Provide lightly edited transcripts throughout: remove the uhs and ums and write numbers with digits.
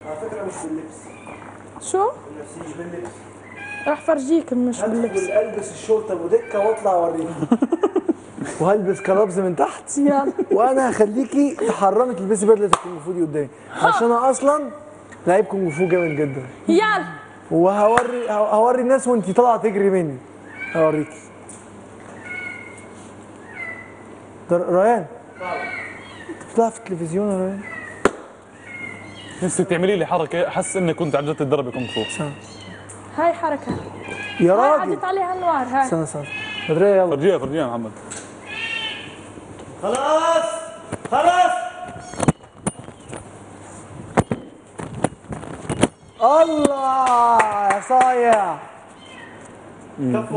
على فكرة مش باللبس. شو؟ مش باللبس. راح فرجيك مش باللبس. البس الشورت ابو دكه واطلع اوريك. وهلبس gloves من تحت. يلا. وانا هخليكي تحرمي تلبسي بدله الكونغ فو دي قدامي، عشان انا اصلا لعيب كونغ فو جامد جدا. يلا. وهوري هوري الناس وانت طالعه تجري مني. هوريكي. ريان انت بتطلع في التلفزيون يا ريان؟ نفسي تعملي لي حركة احس اني كنت عن جد تتدربي كونغ فو. هاي حركة يا راجل عدت عليها انوار. هاي استنى استنى بدريه، يلا فرجيها فرجيها يا محمد. خلاص خلاص. الله يا صايع.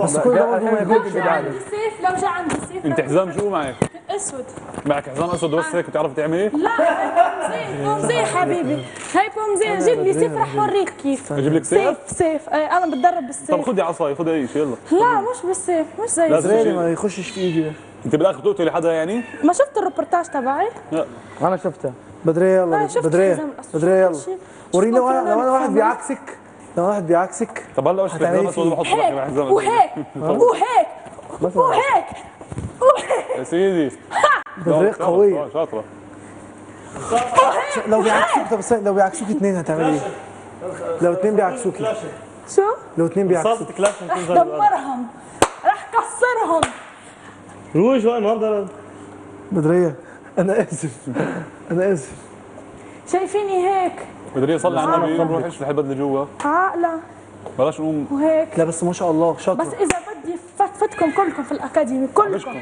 بس كل ده برضه ما ياكلش. لو جا عندي سيف، لو جا عندي سيف. انت حزام شو معك؟ اسود. معك حزام اسود بس هيك بتعرفي تعملي؟ لا بومزي بومزي حبيبي، هي بومزي. جيب لي سيف رح اوريك كيف. اجيب لك سيف؟ سيف سيف، انا بتدرب بالسيف. طب خدي عصاي، خدي اي شيء يلا. لا مش بالسيف، مش زي السيف. ما يخشش في ايدي ده. انت بالاخر تقتلي حدا يعني؟ ما شفت الروبورتاج تبعي؟ لا انا شفته. بدريه يلا، بدريه بدريه يلا وريني. لو انا واحد بيعكسك، لو واحد بيعكسك. طب هلا وش حزام اسود بحط لك حزام وهيك وهيك وهيك وهيك يا سيدي. بدريه قوية شاطرة. لو بيعكسوك، طب لو بيعكسوك اثنين هتعملي ايه؟ لو اثنين بيعكسوكي شو؟ لو اثنين بيعكسوك رح دمرهم، رح كسرهم. روح شوي النهارده. بدريه انا اسف، انا اسف. شايفيني هيك؟ بدريه صلي على النبي، نروح اشلح البدلة جوا. عاقلة بلاش نقوم وهيك. لا بس ما شاء الله شاطرة. بس اذا بدي فتفتكم كلكم في الاكاديمي كلكم.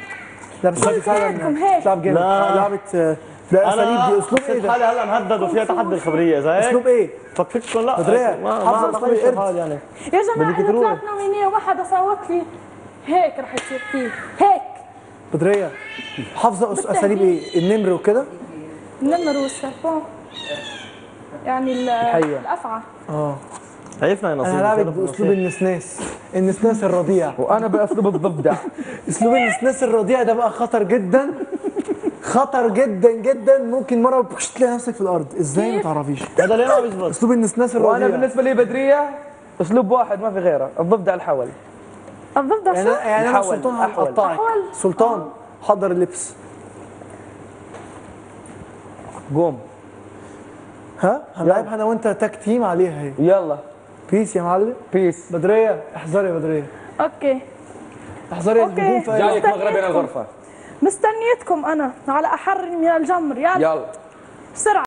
لا بس فعلا تلعب جامد. لعبت لا اساليب دي، اسلوب ايه ده؟ حالي هلا مهدد وفيها تحدي الخبرية اذا هيك. اسلوب ايه؟ فكفككم. لا بدريه حافظه اسلوب القرد يعني. يا جماعة اذا طلعت nominée وما حدا صوت لي هيك رح يصير فيه هيك. بدريه حافظه اساليب ايه؟ النمر وكده؟ النمر وال serpent يعني الافعى. عرفنا يا نصيب. انا هلعبك باسلوب النسناس، النسناس الرضيع. وانا باسلوب الضفدع. اسلوب النسناس الرضيع ده بقى خطر جدا، خطر جدا جدا. ممكن مرة تلاقي نفسك في الارض، ازاي ما تعرفيش؟ هذا ليه ما بيزبط؟ اسلوب النسناس الرضيع. وانا بالنسبة لي بدريه اسلوب واحد ما في غيره، الضفدع الحول. الضفدع شو؟ يعني انا سلطان هقطعك. سلطان حضر اللبس. قوم. ها؟ هنلعبها انا وانت tag team عليها هي. يلا peace يا معلم. peace. بدريه احذري يا بدريه. okay احذري يا نجوم. جايك مغربي الغرفة. مستنيتكم انا على احر من الجمر. يلا يلا بسرعة.